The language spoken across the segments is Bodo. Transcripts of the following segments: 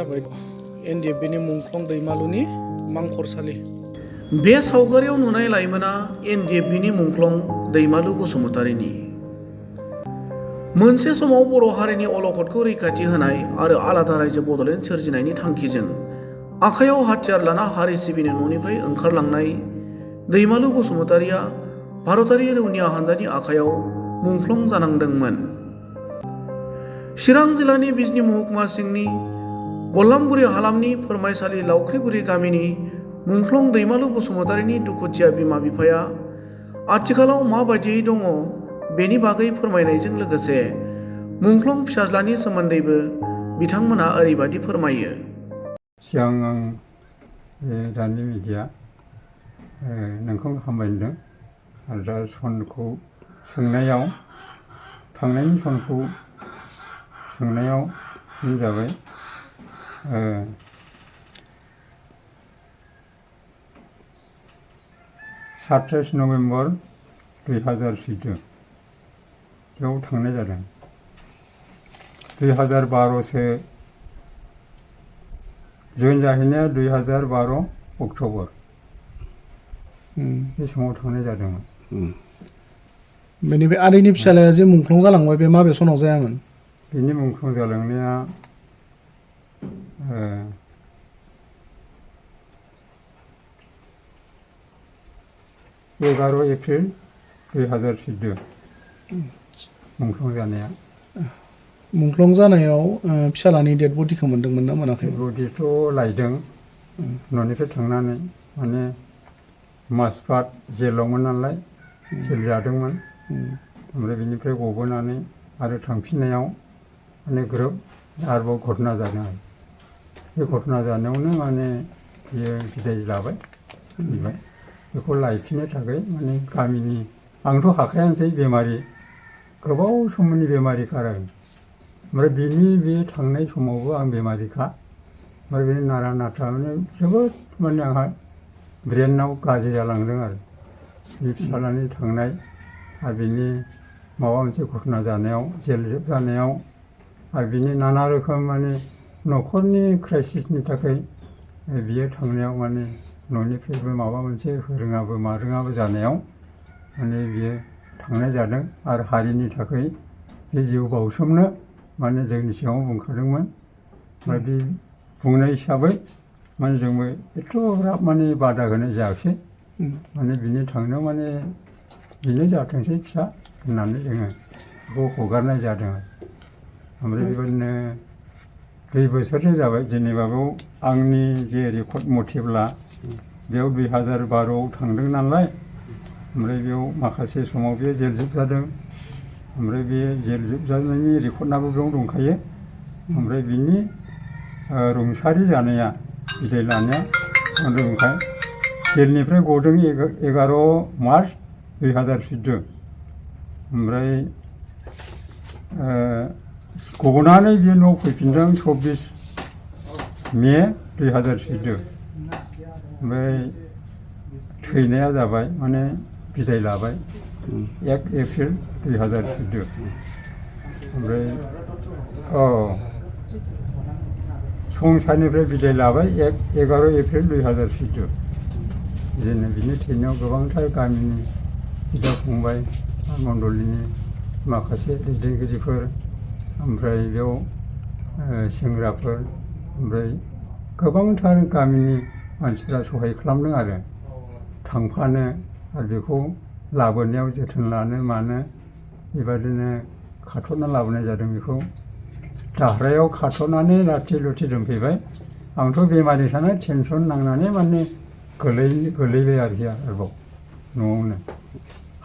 जाबाय एनडिएफबिनि मुंख्लं दैमालुनि मांखरसालि। बे सावगारियाव नुनाय लाइमोना एनडिएफबिनि मुंख्लं दैमालु बसुमतारीनि। मोनसे समाव बर' हारिनि अलखदखौ रैखाथि होनाय आरो आलादा रायजो बड'लेण्ड सोरजिनायनि थांखिजों आखायाव हाथियार लाना हारि सिबिनो न'निफ्राय ओंखारलांनाय दैमालु बसुमतारीया भारतारि रौनिया हानजानि आखायाव मुंख्लं जानांदोंमोन। चिरां जिल्लानि बिजनी महकुमा सिंनि बललामगुरि हालामनि फोरमायसालि लावख्रिगुरि गामिनि मुंख्लं दैमालु बसुमतारीनि दुखुथिया बिमा बिफाया आथिखालाव माबायदियै दङ बेनि बागै फोरमायनायजों लोगोसे मुंख्लं फिसाज्लानि सोमोन्दैबो बिथांमोना ओरैबायदि फोरमायो। सिगां आं दानि मिडिया नोंखौ हामबाय होनदों आरो दा सनखौ सोंनायाव थांनायनि सनखौ सोंनायाव बे जाबाय 27 नभेम्बर 2014 बेयाव थांनाय जादों। 2012सो जइन जाहैनाया 2012 अक्ट'बर बे समाव थांनाय जादोंमोन। बेनिफ्राय आदैनि फिसालाया जे मुंख्लं जालांबाय बे माबे सनाव जायामोन? बेनि मुंख्लं जालांनाया 11 एप्रिल 2014 मुंख्लं जानाया। मुंख्लं जानायाव फिसालानि डेड बडिखौ मोन्दोंमोन ना मोनाखै? डेड बडिथ' लायदों न'निफ्राय थांनानै, माने मासबाद जेलावमोन नालाय जेल जादोंमोन। ओमफ्राय बिनिफ्राय गबोनानै आरो थांफिननायाव माने ग्रोब आरोबाव घटना जादों आरो बे घटना जानायावनो माने बियो बिदाय लाबाय फैबाय। बेखौ लायफिननो थाखाय माने गामिनि, आंथ' हाखायानोसै, बेमारि, गोबाव समनि बेमारिखा आरो ओमफ्राय बिनि बे थांनाय समावबो आं बेमारिखा। ओमफ्राय बे नारा नाथा माने जोबोद माने आंहा ब्रेनाव गाज्रि जालांदों आरो बे फिसाज्लानि थांनाय आरो बिनि माबा मोनसे घटना जानायाव, जेल जानायाव आरो बिनि नाना रोखोम माने न'खरनि क्राइसिसनि थाखाय बियो थांनायाव माने न'निफ्रायबो माबा मोनसे रोङाबो मा रोङाबो जानायाव माने बियो थांनाय जादों। आरो हारिनि थाखाय बे जिउ बाउसोमनो माने जोंनि सिगाङाव बुंखादोंमोन। ओमफ्राय बे बुंनाय हिसाबै माने जोंबो एथ'ग्राब माने बादा होनाय जायाखिसै। माने बिनि थांनायाव माने बेनो जाथोंसै फिसा होननानै जोङो बेखौ हगारनाय जादों। ओमफ्राय बेबायदिनो 2 बोसोरसो जाबाय जेनेबा बेयाव आंनि जे रेकर्ड मथेब्ला बेयाव 2012आव थांदों नालाय, ओमफ्राय बेयाव माखासे समाव बे जेल जोबजादों। ओमफ्राय बे जेल जोबजानायनि रेकर्डआबो बेयाव दंखायो। ओमफ्राय बिनि रुंसारि जानाया, बिदाय लानाया दंखाय जेलनिफ्राय गदों 11 मार्च 2014। ओमफ्राय गनानै बियो न'आव फैफिनदों 24 मे 2014। ओमफ्राय थैनाया जाबाय माने बिदाय लाबाय 1 एप्रिल 2014। ओमफ्राय संसारनिफ्राय बिदाय लाबाय 11 एप्रिल 2014। बिदिनो बिनि थैनायाव गोबांथार गामिनि बिदा फंबाय मण्डलिनि माखासे दैदेनगिरिफोर, ओमफ्राय बेयाव सेंग्राफोर, ओमफ्राय गोबांथार गामिनि मानसिफ्रा सहाय खालामदों आरो थांफानो आरो बेखौ लाबोनायाव जोथोन लानो मानो बेबादिनो खाथ'ना लाबोनाय जादों। बेखौ दाह्रायाव खाथ'नानै लाथि लुथि दोनफैबाय। आंथ' बेमारि थानाय टेनसन नांनानै माने गोलैबाय आरोखि आरोबाव न'आवनो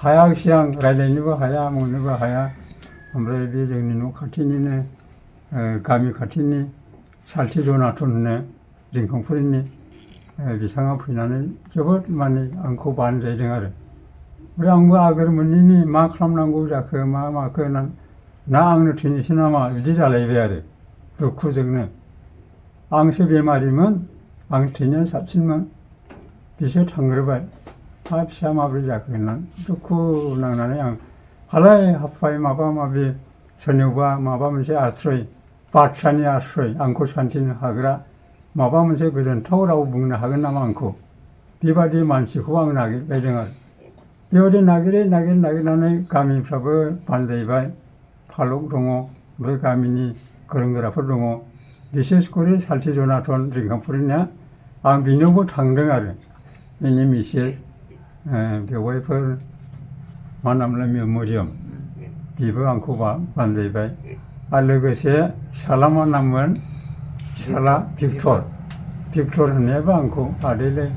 हायाखिसै आं, रायज्लायनोबो हाया मोननोबो हाया। ओमफ्राय बे जोंनि न' खाथिनिनो गामि खाथिनि साल्थि जनाथन होनो रिंखांफुरिनि बिथाङा फैनानै जोबोद माने आंखौ बानजायदों आरो ओमफ्राय आंबो आगोर मोनैनि मा खालामनांगौ जाखो मा माखो ना आंनो थैनोसै नामा बिदि जालायबाय आरो दुखुजोंनो। आंसो बेमारिमोन, आं थैनाया साबसिनमोन, बिसोर थांग्रोबाय, हा फिसा माब्रै जाखो होननानै दुखु नांनानै आं हालाय हाफाय माबा माबि सोरनियावबा माबा मोनसे आश्रय बादशाहनि आश्रय आंखौ सान्थिनो हाग्रा माबा मोनसे गोजोनथाव राव बुंनो हागोन नामा आंखौ बेबादि मानसिखौ आं नागिरबायदों आरो बेबायदि नागिरनानै गामिफ्राबो बानजायबाय फालक दङ ओमफ्राय गामिनि गोरों गोराफोर दङ बिसेस करि साल्थि जनाथन रिंखांफुरिनिया आं बिनावबो थांदों आरो बिनि मिसेस बेवाइफोर मा नामलाय मेम'रियाम बेबो आंखौ बानजायबाय आरो लोगोसे फिसाला मा नाममोन फिसाला भिक्टर होननायाबो आंखौ आदैलै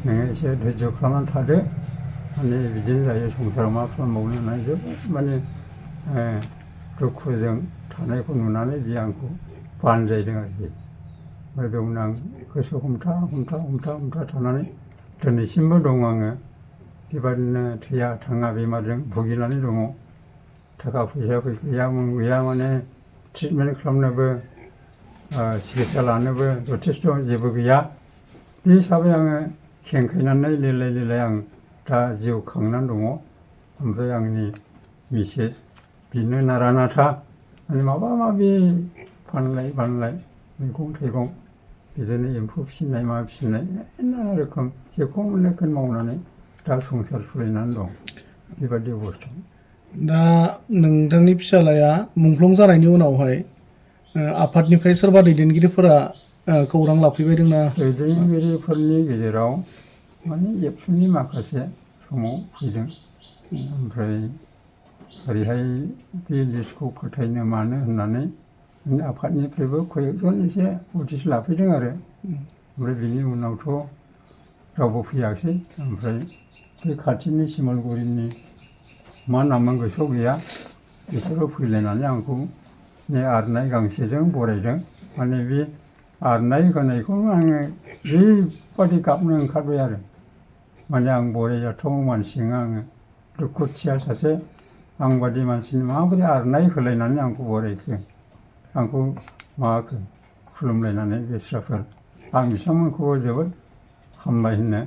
नोङो एसे धैर्य खालामनानै थादो माने बिदिनो जायो संसाराव मा खालामबावनो होननानै जोबोद माने दुखुजों थानायखौ नुनानै बियो आंखौ बानजायदों आरोखि ओमफ्राय बेयावनो आं गोसो हमथा थानानै दिनैसिमबो दं आङो बेबादिनो थैया थाङा बेमारजों भुगिनानै दङ थाखा फैसा गैया माने ट्रिटमेन्ट खालामनोबो सिकित्सा लानोबो जथेस्थ' जेबो गैया बे हिसाबै आङो खेंखायनानै लिरलाय आं दा जिउ खांनानै दङ ओमफ्राय आंनि मिसेस बिनो नारा-नाथा माने माबा माबि फानलाय मैगं थाइगं बिदिनो एम्फौ फिसिनाय मा फिसिनाय नाना रोखोम जेखौ मोनो बेखौनो मावनानै दा संसार सोलिनानै दं बेबादि अबस्था दा नोंथांनि फिसालाया मुंख्लं जानायनि उनावहाय आफादनिफ्राय सोरबा दैदेनगिरिफोरा खौरां लाफैबायदों ना दैदेनगिरिफोरनि गेजेराव माने एबसुनि माखासे समाव फैदों ओमफ्राय ओरैहाय बे लिस्टखौ फोथायनो मानो होननानै आफादनिफ्रायबो कयेकजन एसे उदिस लाफैदों आरो ओमफ्राय बिनि उनावथ' रावबो फैयासै ओमफ्राय बे खाथिनि सिमलगुरिनि मा नाममोन गोसोआव गैया बिसोरबो फैलायनानै आंखौ आरनाय गांसेजों बरायदों माने बे आरनाय होनायखौनो आङो ओरैबादि गाबनो ओंखारबाय आरो माने आं बरायजाथाव मानसि नङा आङो दुखुथिया सासे आंबादि मानसिनि माबोरै आरनाय होलायनानै आंखौ बरायखो आंखौ माबाखो खुलुमलायनानै बेस्राफोर आं बिथांमोनखौबो जोबोद हामबाय होनो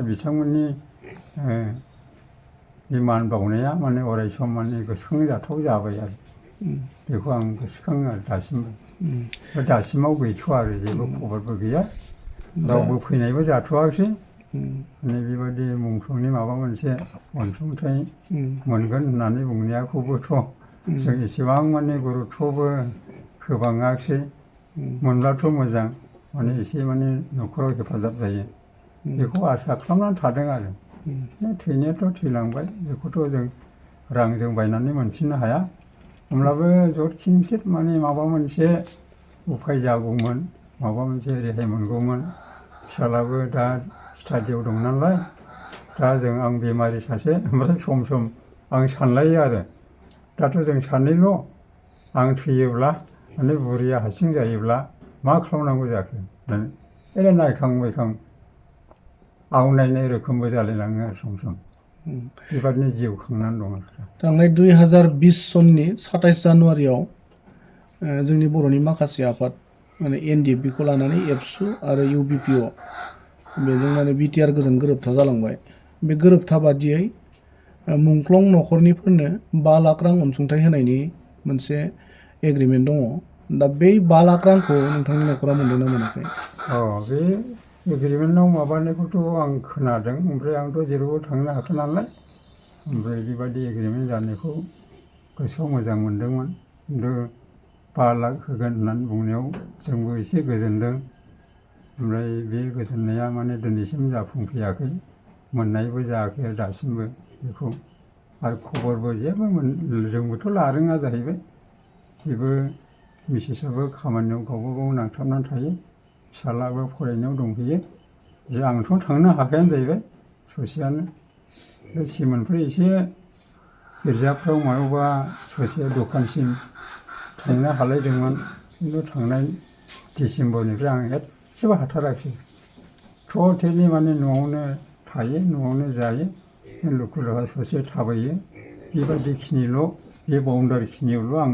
बिथांमोननि बे मान बावनाया माने अराय सम माने गोसोखांजाथाव जाबाय आरो बेखौ आं गोसोखाङो आरो दासिमबो दासिमाव गैथ'आ आरो जेबो खबरबो गैया रावबो फैनायबो जाथ'वाखै माने बेबायदि मुंख्लंनि माबा मोनसे अनसुंथाइ मोनगोन होननानै बुंनायखौबोथ' जों एसेबां माने गुरुत्वबो होबाङाखिसै मोनब्लाथ' मोजां माने एसे माने न'खराव हेफाजाब जायो बेखौ आसा खालामनानै थादों आरो थैनायाथ' थैलांबाय बेखौथ' जों रांजों बायनानै मोनफिननो हाया होमब्लाबो जत खिंसित माने माबा मोनसे उफाय जागौमोन माबा मोनसे रेहाय मोनगौमोन फिसालाबो दा स्टाडियाव दं नालाय दा आं बेमारि सासे ओमफ्राय सम आं सानलायो आरो दाथ' जों सानैल' आं थैयोब्ला माने बुरिया हारसिं जायोब्ला मा खालामनांगौ जाखो होननानै ओरै नायखां बायखां आवनायनाय रोखोमबो जालायलाङो आरो सम बेबादिनो जिउ खांनानै दं आरो थांनाय 2020 सननि 27 जानुवारियाव जोंनि बर'नि माखासे आफाद माने एनडिएफबिखौ लानानै एबसु आरो इउबिपिअ बेजों माने बिटिआर गोजोन गोरोबथा जालांबाय बे गोरोबथा बादियै मुंख्लं न'खरनिफोरनो 5 लाख रां अनसुंथाइ होनायनि मोनसे एग्रिमेन्ट दङ दा बै 5 लाख रांखौ नोंथांनि न'खरा मोनदोंना मोनाखै बे एग्रिमेन्टआव माबानायखौथ' आं खोनादों ओमफ्राय आंथ' जेरावबो थांनो हाखा नालाय ओमफ्राय बेबायदि एग्रिमेन्ट जानायखौ गोसोआव मोजां मोनदोंमोन खिन्थु 5 लाख होगोन होननानै बुंनायाव जोंबो एसे गोजोनदों ओमफ्राय बे गोजोननाया माने दिनैसिम जाफुंफैयाखै मोननायबो जायाखै दासिमबो बेखौ आरो खबरबो जेबो जोंबोथ' लारोङा जाहैबाय बेबो मिसेसाबो खामानियाव गावबा गाव नांथाबनानै थायो फिसालाबो फरायनायाव दंहैयो जे आंथ' थांनो हाखायानो जाहैबाय ससेयानो बे सिमोनफोर एसे गिर्जाफ्राव मायावबा ससे दखानसिम थांनो हालायदोंमोन खिन्थु थांनाय डिसेम्बरनिफ्राय आं एसेबो हाथाराखै टटेलि माने न'आवनो थायो न'आवनो जायो लुखु लुखा ससे थाबायो बेबायदिखिनिल' बे बाउन्डारि खिनियावल' आं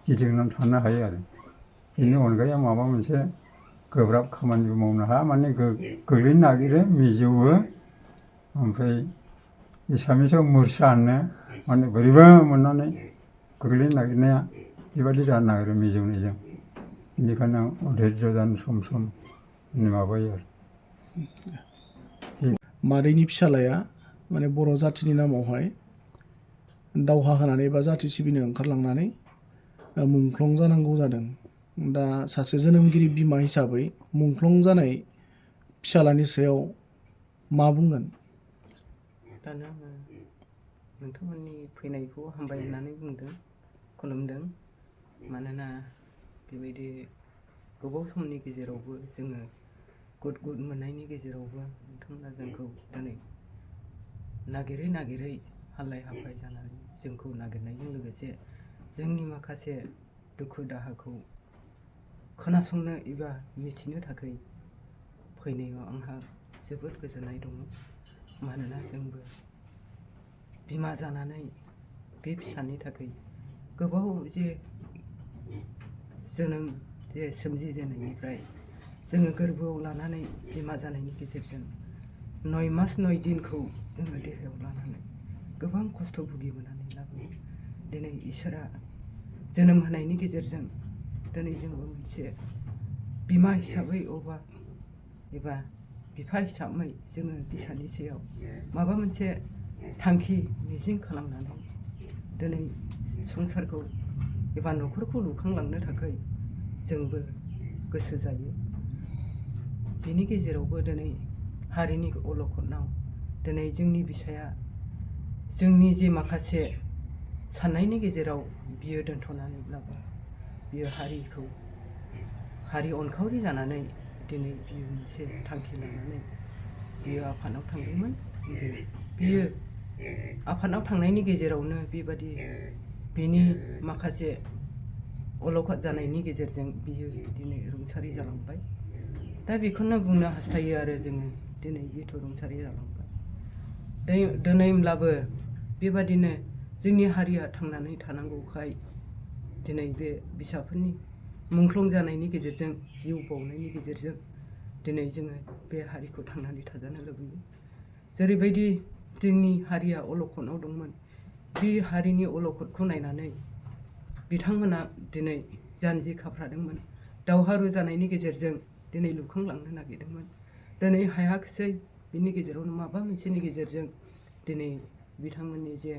गिदिंनानै थानो हायो आरो बेनि अनगायै माबा मोनसे गोब्राब खामानिबो मावनो हाया माने गोग्लैनो नागिरो मिजौवो ओमफ्राय एसामिसाव मुरसा होनो माने बोरैबा मोननानै गोग्लैनो नागिरनाया बेबायदि जानो नागिरो मिजौनायजों बेनिखायनो आं धैर्य जानो सम सम माबायो आरो मादैनि फिसालाया माने बर' जाथिनि नामावहाय दावहा होनानै बा जाथि सिबिनो ओंखारलांनानै मुंख्लं जानांगौ जादों। दा सासे जोनोमगिरि बिमा हिसाबै मुंख्लं जानाय फिसालानि सायाव मा बुंगोन? दानो आङो नोंथांमोननि फैनायखौ हामबाय होननानै बुंदों, खुलुमदों। मानोना बेबायदि गोबाव समनि गेजेरावबो जोङो गुद मोननायनि गेजेरावबो नोंथांमोना जोंखौ दिनै नागिरै नागिरै हालाय हाफाय जानानै जोंखौ नागिरनायजों लोगोसे जोंनि माखासे दुखु दाहाखौ खोनासंनो एबा मिथिनो थाखाय फैनायाव आंहा जोबोद गोजोननाय दङ। मानोना जोंबो बिमा जानानै बे फिसानि थाखाय गोबाव जोनोम सोमजिजेननायनिफ्राय जोङो गोरबोआव लानानै बिमा जानायनि गेजेरजों 9 मास 9 दिनखौ जोङो देहायाव लानानै गोबां खस्थ' भुगिबोनानै लाबोयो। दिनै इसोरा जोनोम होनायनि गेजेरजों दिनै जोंबो मोनसे बिमा हिसाबै एबा बिफा हिसाबै जोङो बिसानि सायाव माबा मोनसे थांखि मिजिं खालामनानै दिनै संसारखौ एबा न'खरखौ लुखांलांनो थाखाय जोंबो गोसो जायो। बिनि गेजेरावबो दिनै हारिनि अलखदनाव दिनै जोंनि बिसाया जोंनि जे माखासे साननायनि गेजेराव बियो दोनथ'नानैब्लाबो बियो हारि अनखावरि जानानै दिनै बियो मोनसे थांखि लानानै बियो आफादाव थांदोंमोन। बियो आफादाव थांनायनि गेजेरावनो बेबादि बिनि माखासे अलखद जानायनि गेजेरजों बियो दिनै रुंसारि जालांबाय। दा बेखौनो बुंनो हास्थायो आरो जोङो दिनै बेथ' रुंसारि जालांबाय। दिनैब्लाबो बेबादिनो जोंनि हारिया थांनानै थानांगौखाय दिनै बे बिसाफोरनि मुंख्लं जानायनि गेजेरजों जिउ बाउनायनि गेजेरजों दिनै जोङो बे हारिखौ थांनानै थाजानो लुबैयो। जेरैबायदि जोंनि हारिया अलखदाव दंमोन, बे हारिनि अलखदखौ नायनानै बिथांमोना दिनै जानजि खाफ्रादोंमोन। दावहारु जानायनि गेजेरजों दिनै लुखांलांनो नागिरदोंमोन। दिनै हायाखिसै। बिनि गेजेरावनो माबा मोनसेनि गेजेरजों दिनै बिथांमोननि जे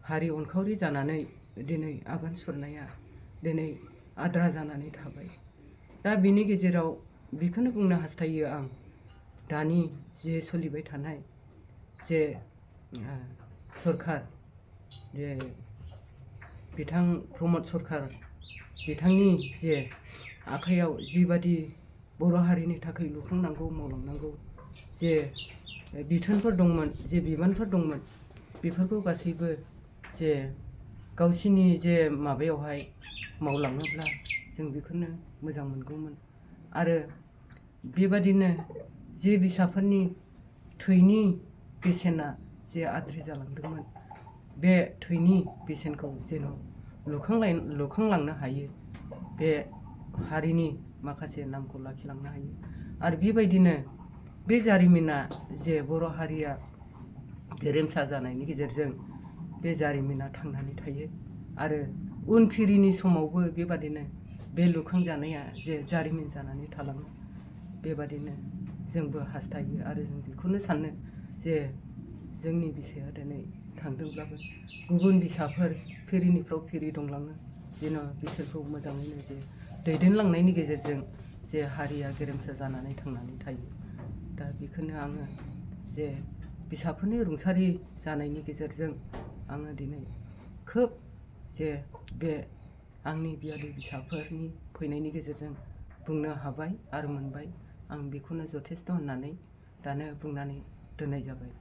हारि अनखावरि जानानै दिनै आगान सुरनाया दिनै आद्रा जानानै थाबाय। दा बिनि गेजेराव बेखौनो बुंनो हास्थायो आं, दानि जे सोलिबाय थानाय जे सरखार, जे बिथां प्रमद सरखार, बिथांनि जे आखाइयाव जिबादि बर' हारिनि थाखाय लुखांनांगौ मावलांनांगौ जे बिथोनफोर दंमोन, जे बिबानफोर दंमोन, बेफोरखौ गासैबो जे गावसिनि जे माबायावहाय मावलाङोब्ला जों बेखौनो मोजां मोनगौमोन। आरो बेबादिनो जे बिसाफोरनि थैनि बेसेना जे आद्रि जालांदोंमोन, बे थैनि बेसेनखौ जेन' लुखांलांनो हायो, बे हारिनि माखासे नामखौ लाखिलांनो हायो। आरो बेबायदिनो बे जारिमिना जे बर' हारिया गेरेमसा जानायनि गेजेरजों बे जारिमिना थांनानै थायो। आरो उनफिरिनि समावबो बेबादिनो बे लुखांजानाया जे जारिमिन जानानै थालाङो। बेबादिनो जोंबो हास्थायो आरो जों बेखौनो सानो जे जोंनि बिसाया दिनै थांदोंब्लाबो गुबुन बिसाफोर फिरिनिफ्राव फिरि दंलाङो, जेन' बिसोरखौ मोजाङैनो जे दैदेनलांनायनि गेजेरजों जे हारिया गेरेमसा जानानै थांनानै थायो। दा बेखौनो आङो जे बिसाफोरनि रुंसारि जानायनि गेजेरजों आङो दिनै खोब जे बे आंनि बियादै बिसाफोरनि फैनायनि गेजेरजों बुंनो हाबाय आरो मोनबाय। आं बेखौनो जथेस्थ' होननानै दानो बुंनानै दोननाय जाबाय।